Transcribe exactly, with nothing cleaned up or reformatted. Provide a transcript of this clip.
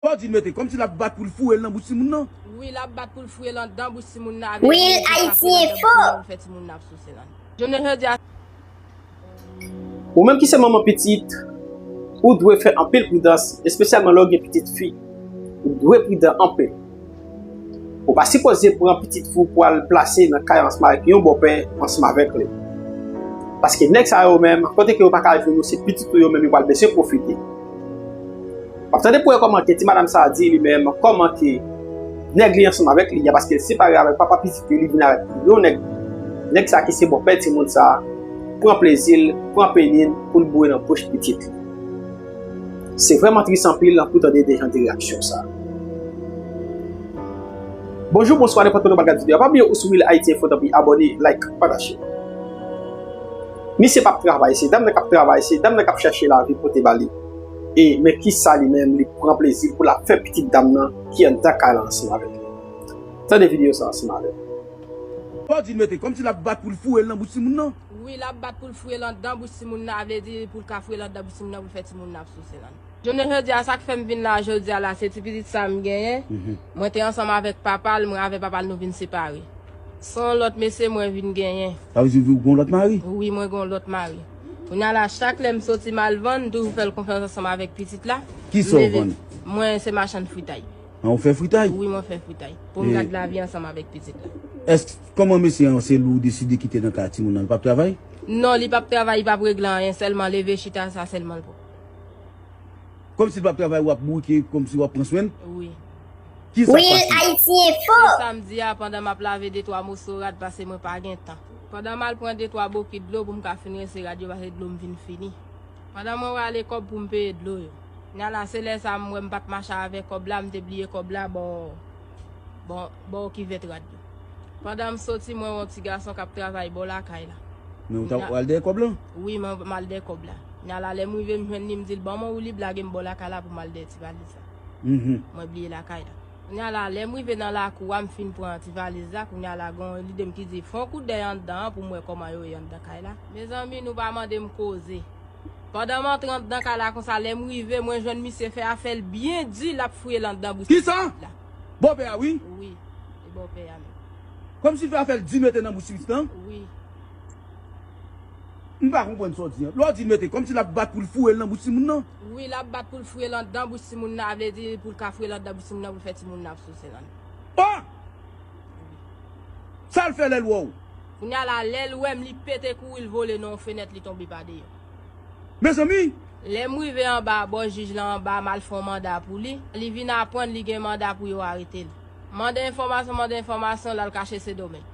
Claudine mete kòmsi l ap bat pou l foure l nan bouch timoun nan. Wi, l ap bat pou l foure l anndan bouch timoun nan, avè di pou l ka foure l anndan bouch timoun nan pou l fè timoun nan ap souse l. Jounen jodi a. Ou menm ki se manman pitit, ou dwe fè anpil pridans, espesyalman lè w gen pitit fi. Ou dwe pridan anpil. Ou pa sipoze pran pitit fi w pou al plase nan kay ansanm avèk yon bòpè ansanm avèk li. Paske nèg sa yo menm, kote ke yo pa ka jwenn ou, se pitit ou yo menm yo pral bezwen pwofite. W ap tande pou wè kòman ke ti madanm sa a di li menm, kòman ke nèg li ansanm avèk li a, paske l separe avèk papa pitit li, li vin avèk yon nèg. Nèg sa ki se bòpè timoun sa, pran plezi l, pran peni l pou l boure nan pòch pitit li. Se vrèman tris anpil pou tande de jan de reyaksyon sa. Bonjou, bonswa, nenpòt kote w pral gad videyo a. Pa bliye ou sou Real Haiti Info, tanpri abòne, like, pataje. Misye p ap travay, se dam nan k ap travay, se dam nan k ap chache lavi pote ba li. E men kisa li menm li pran plezi l pou l ap fè pitit dam nan ki anndan kay la ansanm avèk li. Tande videyo sa ansanm avè m. Claudine mete kòmsi l ap bat pou l foure l nan bouch timoun nan. Wi, l ap bat pou l foure l anndan bouch timoun nan, avè di pou l ka foure l anndan bouch timoun nan pou l fè timoun nan ap souse l. Jounen jodi a, sa k fè m vin la jodi a la, se ti pitit sa m genyen. Mwen te ansanm avèk papa l, mwen avè papa l nou vin separe. Se yon lòt mesye mwen vin genyen. Sa vle di ou gen yon lòt mari? Wi, mwen gen yon lòt mari. Kounye a la, chak lè m soti m al vann, m toujou fè l konfyans ansanm avèk pitit la. Kisa w vann? Mwen se machann fritay. An, ou fè fritay? Wi, mwen fè fritay. Pou m gad lavi ansanm avèk pitit la. Èske, kòman mesye an, se li ou deside kite nan kay timoun nan, li p ap travay? Non, li p ap travay, li p ap regle anyen, sèlman leve chita, sa sèlman l pran. Kòmsi l p ap travay, w ap bourike, kòmsi w ap pran swen l? Wi. Kisa k pase? Se samdi a, pandan m ap lave de twa moso rad, paske mwen pa gen tan. Pandan m al pran de twa bokit dlo pou m ka fin rense rad yo, paske dlo m vin fini. Pandan mwen rale kòb pou m peye dlo yo. Kounye a la, se lè sa a m wè m pa t mache avèk kòb la, m te bliye kòb la bò, bò, bò kivèt rad yo. Pandan m soti, mwen wè yon ti gason k ap travay bò lakay la. Men ou t ap al dèyè kòb lan? Wi, mwen, m al dèyè kòb la. Kounye a la, lè m rive, m jwenn li, m di l, "Ban mwen woulib, lage m bò lakay la pou m al dèyè ti valiz la." Mwen bliye lakay la. Kounye a la, lè m rive nan lakou a, m fin pran ti valiz la, kounye a la, gen yon lide m ki di, "Fè yon kout dèy anndan an pou m wè kòman yo ye anndan kay la." Mezanmi, nou pa mande m koze. Pandan m antre anndan kay la konsa, lè m rive, mwen jwenn misye fè afè l byen di, l ap fouye l anndan bouch pitit la. Kisa? Bòpè a, wi? Wi, e bòpè a menm. Kòmsi l fè afè l di mete nan bouch pitit lan? Wi. M pa konprann sa w di an. Lè w di l mete, kòmsi l ap bat pou l foure l nan bouch timoun nan? Wi, l ap bat pou l foure l anndan bouch timoun nan, vle di pou l ka foure l anndan bouch timoun nan, pou l fè timoun nan ap souse l anndan. Oh! Sa l fè lè l wè w? Kounye a la, lè l wè m, li pete kouri, l vole nan yon fenèt, li tonbe pa deyò. Mezanmi! Lè m rive anba, bò jij la anba, m al fè yon manda pou li. Li vin aprann li gen manda pou yo arete l. Mande enfòmasyon, mande enfòmasyon, l al kache Sendomeng.